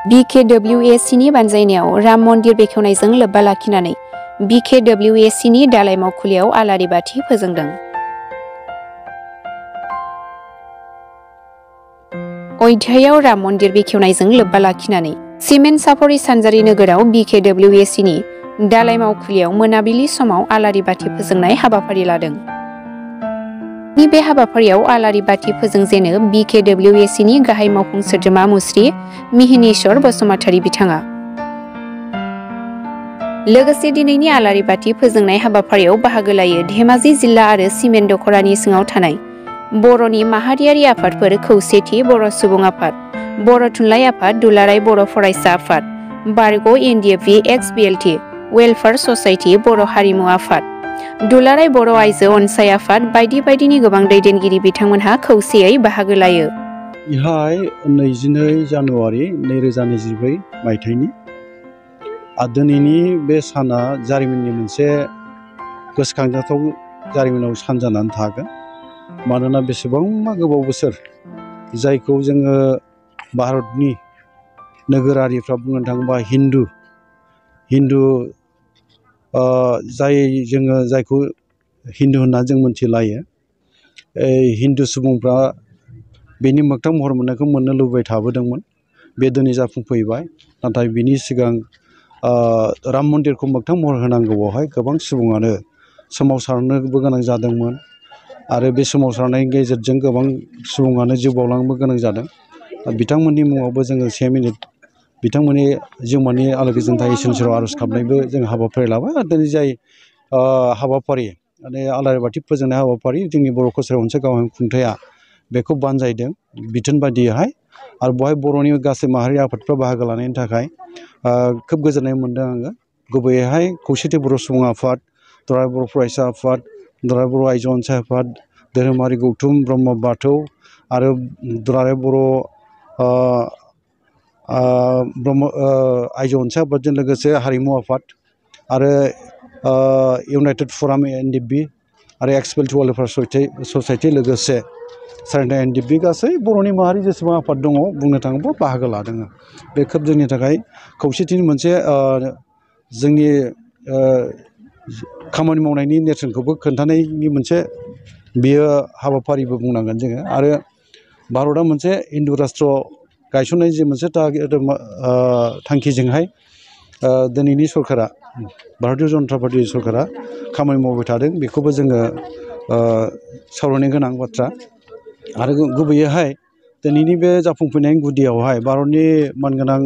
BKWACनि बानजायनायाव राम मन्दिर बेखेवनायजों लोब्बा लाखिनानै BKWACनि दालाइ मावखुलियाव आलारि बाथि फोजोंदों। अयोध्यायाव राम मन्दिर बेखेवनायजों लोब्बा लाखिनानै सिमेन्ट सापरि सानजारि नोगोराव BKWACनि दालाइ मावखुलियाव मोनाबिलि समाव आलारि बाथि फोजोंनाय हाबाफारि लादों। बे हाबाफारियाव आलारि बाथि फोजोंजेनो BKWACनि गाहाय मावफुं सोद्रोमा मुस्रि मिहिनीश्वर बसुमतारी बिथाङा। लोगोसे दिनैनि आलारि बाथि फोजोंनाय हाबाफारियाव बाहागो लायो धेमाजि जिल्ला आरो सिमेन्ट दख'रानि सिङाव थानाय बर'नि माहारियारि आफादफोर खौसेथि बर' सुबुं आफाद, बर' थुनलाइ आफाद, दुलाराय बर' फरायसा आफाद, बारग' NDFB XBLT, वेलफेयार ससाइटि, बर' हारिमु आफाद, दुलाराय बर' आइजो अनसाय आफाद बायदि बायदिनि गोबां दैदेनगिरि बिथांमोनहा खौसेयै बाहागो लायो। बेहाय 22 जानुवारि 2024 मायथाइनि दिनैनि बे साना जारिमिननि मोनसे गोसोखांजाथाव जारिमिनाव सान जानानै थागोन। मानोना बेसेबांबा गोबाव बोसोर जायखौ जोङो भारतनि नोगोरारिफ्रा बुंनो थाङोबा हिन्दु जोङो जायखौ हिन्दु होनना जों मोनथिलायो, हिन्दु सुबुंफ्रा बेनि मोगथां महर मोननायखौ मोननो लुबैबाय थाबोदोंमोन। बे दिनै जाफुंफैबाय। नाथाय बिनि सिगां राम मन्दिरखौ मोगथां महर होनांगौआवहाय गोबां सुबुङानो सोमावसारनोबो गोनां जादोंमोन आरो बे सोमावसारनायनि गेजेरजों गोबां सुबुङानो जिउ बावलांनोबो गोनां जादों। बिथांमोननि मुङावबो जोङो 1 मिनिट बिथांमोननि जिउमानि आलो गोजोनथाय इसोरनि सेराव आर'ज गाबनायबो जों हाबाफारि लाबाय। आरो दिनै जाय हाबाफारि माने आलारि बाथि फोजोंनाय हाबाफारि जोंनि बर' कसारि अनसाय गावहाय खुंथाया बेखौ बानजायदों बिथोन बायदियैहाय। आरो बेवहाय बर'नि गासै माहारि आफादफ्रा बाहागो लानायनि थाखाय खोब गोजोननाय मोन्दों आङो। गुबैयैहाय खौसेथि बर' सुबुं आफाद, दुलाराय बर' फरायसा आफाद, दुलाराय बर' आइजो अनसाय आफाद, धोरोमारि गौथुम ब्रह्म बाथौ आरो दुलाराय बर' आइजो अनसाय आफादजों लोगोसे हारिमु आफाद आरो इउनाइटेड फराम NDFB आरो XBLT वेलफेयार ससाइटि लोगोसे सारेना NDFB गासै बर'नि माहारि जेसेबां आफाद दङ बुंनो थाङोब्ला बाहागो लादों। बे खोब जोंनि थाखाय खौसेथिनि मोनसे जोंनि खामानि मावनायनि नेरसोनखौबो खोन्थानायनि मोनसे बेयो हाबाफारिबो बुंनांगोन जोङो। आरो भारतआ मोनसे हिन्दु राष्ट्र गायसननायनि जे मोनसे थांखिजोंहाय दिनैनि सरकारा भारतीय जनता पार्टी सरकारा खामानि मावबाय थादों। बेखौबो जोङो सावरायनो गोनां बाथ्रा। आरो गुबैयैहाय दिनैनि बे जाफुंफैनायनि गुदियावहाय भारतनि मानगोनां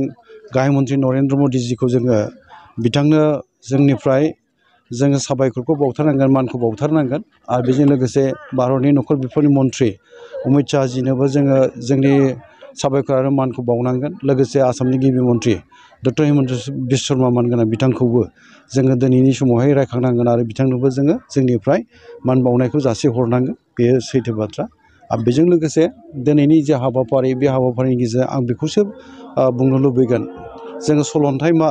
गाहाय मन्त्रि नरेन्द्र मदिजिखौ जोङो बिथांनो जोंनिफ्राय जोङो साबायखरखौ बावथारनांगोन, मानखौ बावथारनांगोन। आरो बेजों लोगोसे भारतनि नखर बिफाननि मन्त्रि अमित शाहजिनोबो जोङो जोंनि साबायखर आरो मानखौ बावनांगोन। लोगोसे आसामनि गिबि मन्त्रि डक्टर हिमन्त बिश्व शर्मा मानगोनां बिथांखौबो जोङो दिनैनि समावहाय रायखांनांगोन आरो बिथांनोबो जोङो जोंनिफ्राय मान बावनायखौ जासिहरनांगोन। बेयो सैथो बाथ्रा। आरो बेजों लोगोसे दिनैनि जे हाबाफारि, बे हाबाफारिनि गेजेरजों आं बेखौसो बुंनो लुबैगोन, जोङो सलन्थाइमा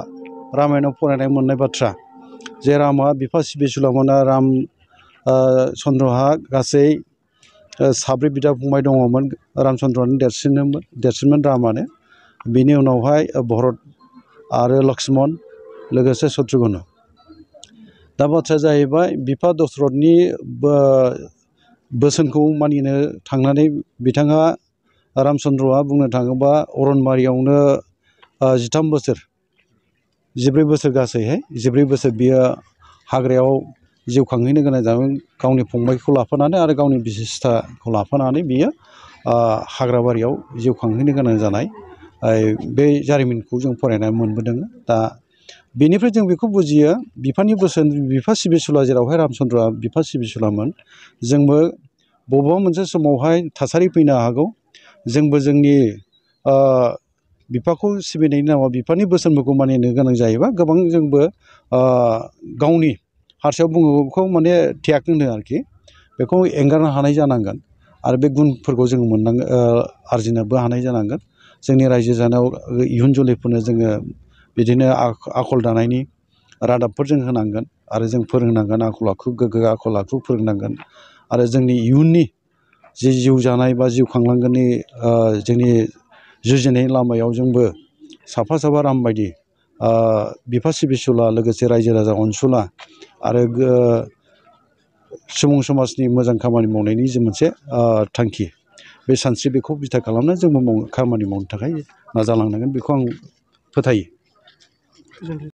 रामायणाव फरायनाय मोननाय बाथ्रा जे रामा बिफा सिबिसुलामोना राम चन्द्रहा गासै 7 बिदा फंबाय दङमोन। रामचन्द्रआनो देरसिनमोन रामानो। बिनि उनावहाय भरत आरो लक्ष्मण लोगोसे शत्रुघ्न। दा बाथ्राया जाहैबाय बिफा दशरथनि बोसोनखौ मानिनो थांनानै बिथाङा रामचन्द्रआ बुंनो थाङोबा अरनबारियावनो 13 बोसोर 14 बोसोर गासैहाय 14 बोसोर बियो हाग्रायाव जिउ खांहैनो गोनां जादों। गावनि फंबायखौ लाफानानै आरो गावनि बिसिस्थाखौ लाफानानै बियो हाग्राबारियाव जिउ खांहैनो गोनां जानाय बे जारिमिनखौ जों फरायनानै मोनबोदों। दा बेनिफ्राय जों बेखौ बुजियो, बिफानि बोसोन बिफा सिबिसुला जेरावहाय रामचन्द्रआ बिफा सिबिसुलामोन, जोंबो बबेबा मोनसे समावहाय थासारि फैनो हागौ जोंबो जोंनि बिफाखौ सिबिनायनि नामाव बिफानि बोसोनफोरखौ मानिनो गोनां जायोबा गोबां जोंबो गावनि हारसायाव बुङो बेखौ माने त्याग होनो आरोखि, बेखौ एंगारनो हानाय जानांगोन। आरो बे गुनफोरखौ जों आरजिनोबो हानाय जानांगोन। जोंनि रायजो जानायाव इयुन जोलैफोरनो जोङो बिदिनो आखल दानायनि रादाबफोर जों होनांगोन आरो जों फोरोंनांगोन, आखल आखु गोग्गो आखल आखु फोरोंनांगोन। आरो जोंनि इयुननि जिउ जानाय बा जिउ खांलांगोननि जोंनि जुजिनायनि लामायाव जोंबो साफा साफा राम बायदि बिफा सिबिसुला लोगोसे रायजो राजा अनसुला आरो सुबुं समाजनि मोजां खामानि मावनायनि जे मोनसे थांखि बे सानस्रि बेखौ बिथा खालामना जोंबो खामानि मावनो थाखाय नाजालांनांगोन बेखौ आं फोथायो।